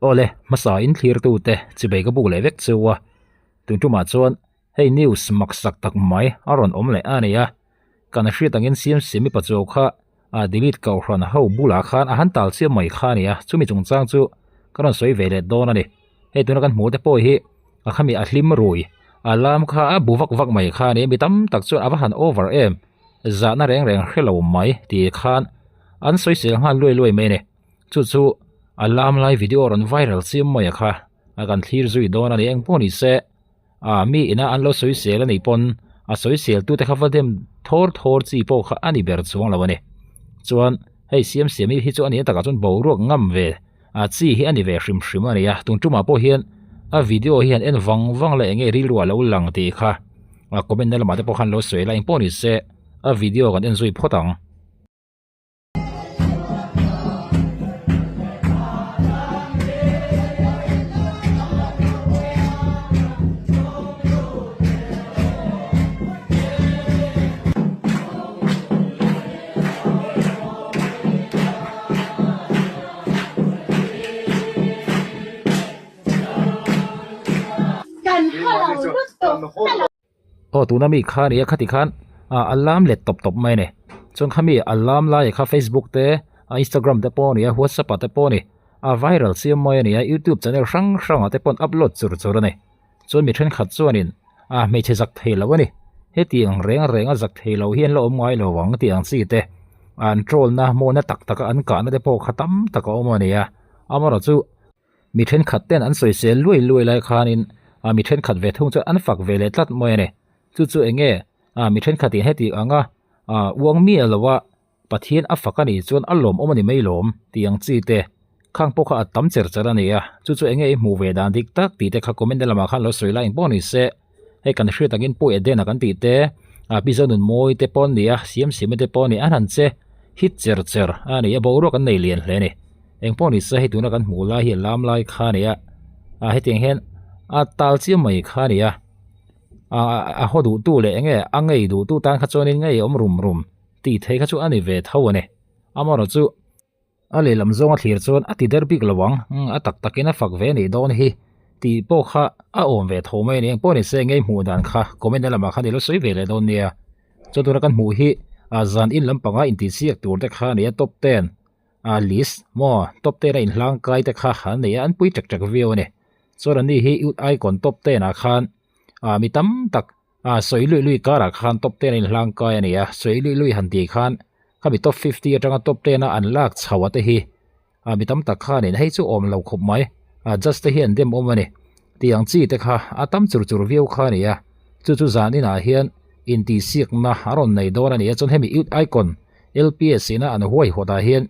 Awle, hmasa in thlirtute chibei ka buk leh vek cheu a, tun tumah chuan hei news maksak tak mai a rawn awm leh a ni a, kan hriat angin siamsiam mipa chaw kha a delete kohhran ho bulah khan a han tal chiam mai kha a ni a, chumi chungchang chu ka rawn sawi ve leh dawn a ni. Hei tuna kan hmuh te pawh hi a khami a hlim rui a lam kha a bu vak vak mai kha a ni a, mi tam tak chuan a va han over em zahna reng reng hre lo mai tih khan an sawi sel nghal luai luai mai a ni. Chu chu a lam lai video rawn viral chiam mai a kha a kan thlir zui dawn a ni eng pawh ni se a mi ina an lo sawi sel a nih pawn a sawi sel tute kha va dem thawr thawr chi pawh kha a ni ber chuang lo a ni. Chuan hei siam siam hi chu a ni takah chuan boruak ngam ve a chi hi a ni ve hrim hrim a ni a tun tumah pawh hian a video hi han en vang vang leh eng nge rilru a lo lang tih kha a comment na lamah te pawh khan lo sawi la eng pawh ni se a video kan en zui phawt ang. Aw tuna mi kha nia khati khan ah a lam let tawp tawp mai a ni chuan khami a lam lai kha facebook te a instagram te pawh a ni a whatsapp ah te pawh a ni a viral chiam mai a ni a youtube channel hrang hrang ah te pawh an upload chur chur a ni chuan mi thenkhat chuanin ah hmeichhe zak thei lo a ni hetiang reng reng a zak thei lo hi an la awm ngai lo ang tih ang chi te an troll na mawna tak tak a an kahna te pawh kha tam tak a awm a ni a amaherawhchu Mi thenkhat ten an sawisel luai luai lai khanin ah mi thenkhat ve thung chuan an fak ve leh tlat mai a ni. Chu chu eng nge ah mi thenkhatin heti anga ah uang miah lo a Pathian a fak a nih chuan a lawmawm a ni mai lawm tih ang chi te khang pawh kha a tam cher cher a ni a. Chu chu eng nge i hmuh ve dan dik tak tih te kha comment na lamah khan lo sawi lai engpawh ni se hei kan hriat angin Pu Edena kan tih te ah Pi Zonunmawi te pawh an ni a, Siamsiama te pawh an ni a, an han che hit cher cher a ni a, boruak an nei lian hle a ni. Eng pawh ni se hei tuna kan hmuh lai hi a lam lai kha a ni a ah hetiang hian a tal chiam mai kha a ni a ah a haw duh tu leh eng nge a ngei duh tu tan kha chuanin ngei awm rum rum tih theih kha chu a ni ve tho a ni amaherawhchu a lehlam zawnga thlir chuan a ti der bik lo ang a tak takin a fak ve a nih dawn hi tih pawh kha a awm ve tho mai a ni eng pawh ni se ngei hmuh dan kha comment na lamah khan i lo sawi ve leh dawn nia chuan tuna kan hmuh hi ah zan in lampanga intihsiak tur te kha a ni a top ten. A list maw top ten a inhlang kai te kha an nei a an pui ṭek ṭek viau a ni. Chuan an ni hi youth icon top ten ah khan ah mi tam tak ah sawi lui lui karah khan top ten a inhlang kai a ni a, sawi lui lui han tih khan khami top 50 atanga top ten a an lak chho a te hi ah mi tam tak khanin hei chu awm lo khawp mai ah judge te hi an dem awm a ni tih ang chi te kha a tam chur chur viau kha a ni a, chu chu zan inah hian intihsiakna a rawn nei dawn a ni a chuan hemi youth icon LPS ina an huaihawt ah hian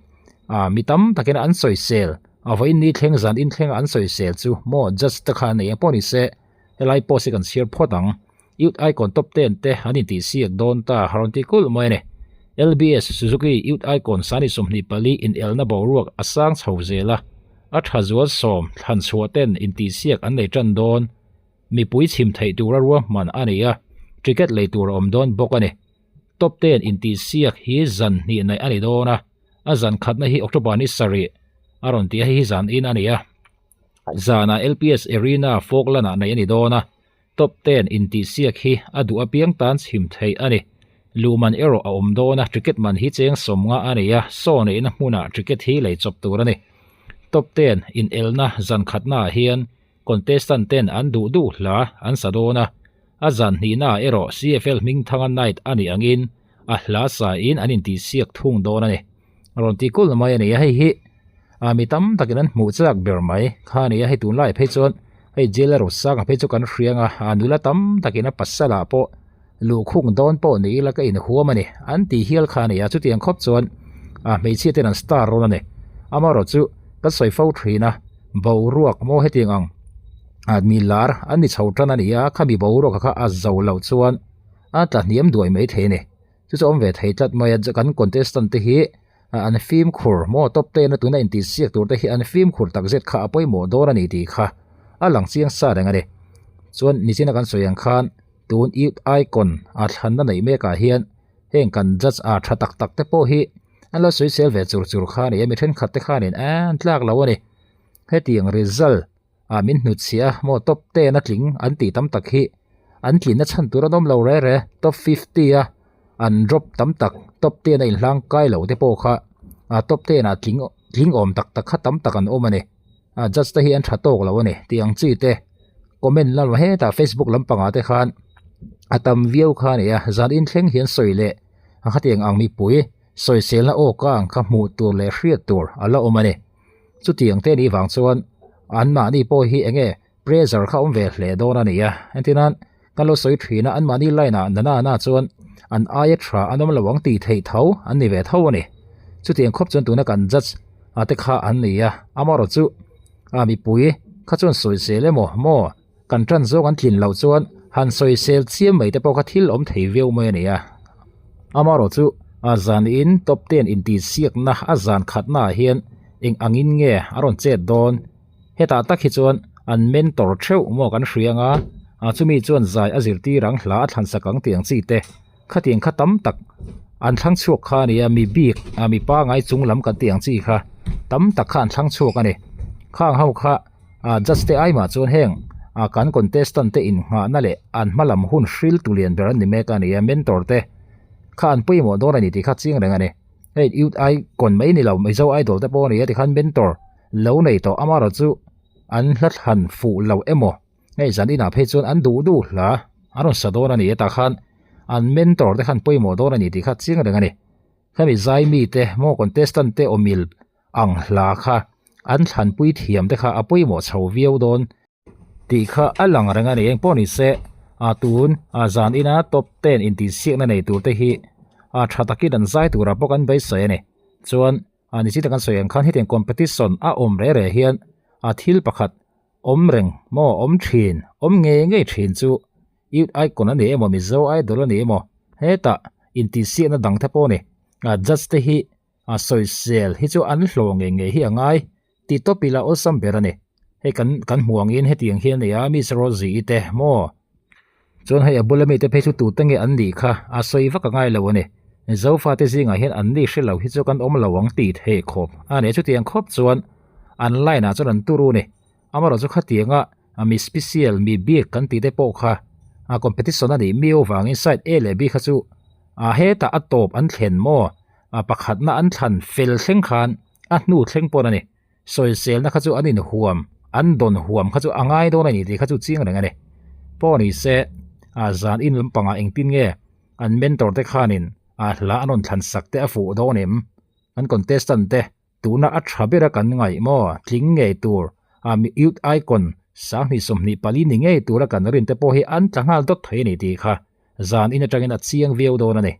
ah mi tam takin an sawisel a vawiin ni thleng zan in thleng an sawisel chu maw judge te kha nei ang pawh ni se helai post hi kan chhiar phawt ang Youth Icon top ten te an intihsiak dawn ta a rawn ti kulh mai a ni. LBS Suzuki Youth Icon sani 24 inelna boruak a sang chho zel a, a tha zual sawm thlan chhuah ten intihsiak an nei tan dawn mipui chhim theih tura ruahman a ni a, ticket lei tur a awm dawn bawk a ni. Top ten intihsiak hi zan hnih naih a ni dawn a, a zan khatna hi October ni sarih a rawn ti a, hei hi zan in a ni a. Zanah LPS Arena Falkland ah naih a ni dawn a, Top ten intihsiak hi a duh apiang tan chhim theih a ni. Luhman erawh a awm dawn a, ticket man hi cheng sawmnga a ni a, saw neihna hmunah ticket hi lei chawp tur a ni. Top ten inelna zan khatnaah hian Contestant ten an duh duh hla an sa dawn a, a zan hnihnaah erawh CFL Hmingthanga Night a nih angin a hla sa in an intihsiak thung dawn a ni. Rawn ti kulh mai a ni a, hei hi ah mi tam takin an hmuh chak ber mai kha a ni a, hei tunlai phei chuan hei jail a rosanga phei chu kan hriang a, ah nula tam takin a pasal ah pawh luhkhung dawn pawh ni ila ka inhuam a ni an tih hial kha a ni a, chutiang khawp chuan ah hmeichhia ten an star rawn a ni. Amaherawhchu ka sawi fo thin a, boruak maw hetiang ang ah mi lar an ni chho tan a ni a, khami boruak kha a zo loh chuan a tla hniam duai mai thei a ni. Chu chu awm ve thei tlat mai a, kan contestant te hi an fimkhur maw top ten a tuna intihsiak tur te hi an fimkhur takzet kha a pawimawh dawn a ni tih kha a lang chiang sa reng a ni. Chuan nichina kan sawi ang khan tun youth icon a thlanna neih mekah hian heng kan judge a tha tak tak te pawh hi an lo sawisel ve chur chur kha a ni a, mi thenkhat te khanin an tlak lo a ni. Hetiang result ah min hnutchhiah a maw top ten a tling an tih tam tak hi an tlinna chhan tur an awm lo re re top 50 a an drop tam tak top ten a inhlang kai lo te pawh kha ah top ten ah tling tling awm tak tak kha tam tak an awm a ni ah judge te hi an tha tawk lo a ni tih ang chi te comment lamah hetah facebook lampangah te khan a tam viau kha a ni a zan inthleng hian sawi leh a khatiang ang mipui sawiselna aw ka ang kha hmuh tur leh hriat tur a la awm a ni. Chutiang te nih vang chuan anmahni pawh hi enge pressure kha awm ve hle dawn a ni a. Entirnan kan lo sawi thin a anmahni line ah nana na chuan an aia tha an awm lo ang tih theih tho an ni ve tho a ni. Chutiang khawp chuan tuna kan judge a te kha an ni a, amaherawh chu a mipui kha chuan sawisel emaw maw kan tan zawng an tlin loh chuan han sawisel chiam mai te pawh kha thil awm thei viau mai a ni a. Amaherawh chu a zaniin top ten intihsiakna a zan khatna ah hian eng angin nge a rawn chet dawn? Hetah tak hi chuan an mentor theuh maw kan hria anga a chumi chuan zai a zirtir ang hla a thlan sak ang tih ang chi te khatiang kha tam tak an thlang chhuak kha a ni a mi bik a mi pangai chung lam kan tih ang chi kha tam tak kha an thlang chhuak a ni. Khang ho kha ah judge te ai mah chuan heng ah kan contestant te innghahna leh an hma lam hun hril tu lian ber an ni mek a ni a mentor te kha an pawimawh dawn a ni tih kha chiang reng a ni. Hei youth icon mai ni lo Mizo idol te pawh a ni a tikhan mentor lo nei tawh amaherawh chu an hla thlan fuh lo emaw hei zan inah phei chuan an duh duh hla an rawn sa dawn a ni a tah khan an mentor te khan pawimawh dawn a ni tih kha chiang reng a ni. Hemi zai mite maw contestant te awmil ang hla kha an thlanpui thiam te kha a pawimawh chho viau dawn tih kha a lang reng a ni. Engpawh ni se a tun a zan ina top ten intihsiakna nei tur te hi a tha takin an zai turah pawh kan beisei a ni. Chuan a ni chitak an sawi ang khan hetiang competition a awm reh reh hian a thil pakhat awm reng maw awm thin awm ngei ngei thin chu youth icon a ni emaw Mizo idol a ni emaw hetah intihsiakna dang te pawh a ni. A judge te hi A sawisel hi chu an hlawh ngei ngei hi a ngai tih tawp ila awlsam ber a ni. Hei kan kan hmuh angin hetiang hi a nei a, Miss Rosie-i te maw? Chuan hei a bula mite phei chu tute nge an nih kha a sawi vak a ngai lo a ni. Zofate zingah hian an ni hre lo hi chu kan awm lo ang tih theih khawp a ni. Chutiang khawp chuan an line ah chuan an turu a ni. Amaherawh chu khatianga mi special mi bik kan tih te pawh kha a competition a nih miau vangin side A leh B kha chu a hetah a tawp an thlen maw? A pakhatna an thlan fel thleng khan a hnu thleng pawn a ni. Sawiselna kha chu an inhuam, an dawn huam kha chu a ngai dawn a ni tih kha chu chiang reng a ni. Pawh ni se, a zan in lampangah engtin nge an mentor te khanin a hla an rawn thlan sak te a fuh dawn em? An contestant te tuna a tha bera kan ngaih maw tling ngei tur a mi youth icon 2024 ni ngei tura kan rin te pawh hi an tla nghal dawt thei a ni tih kha zan in atangin a chiang viau dawn a ni.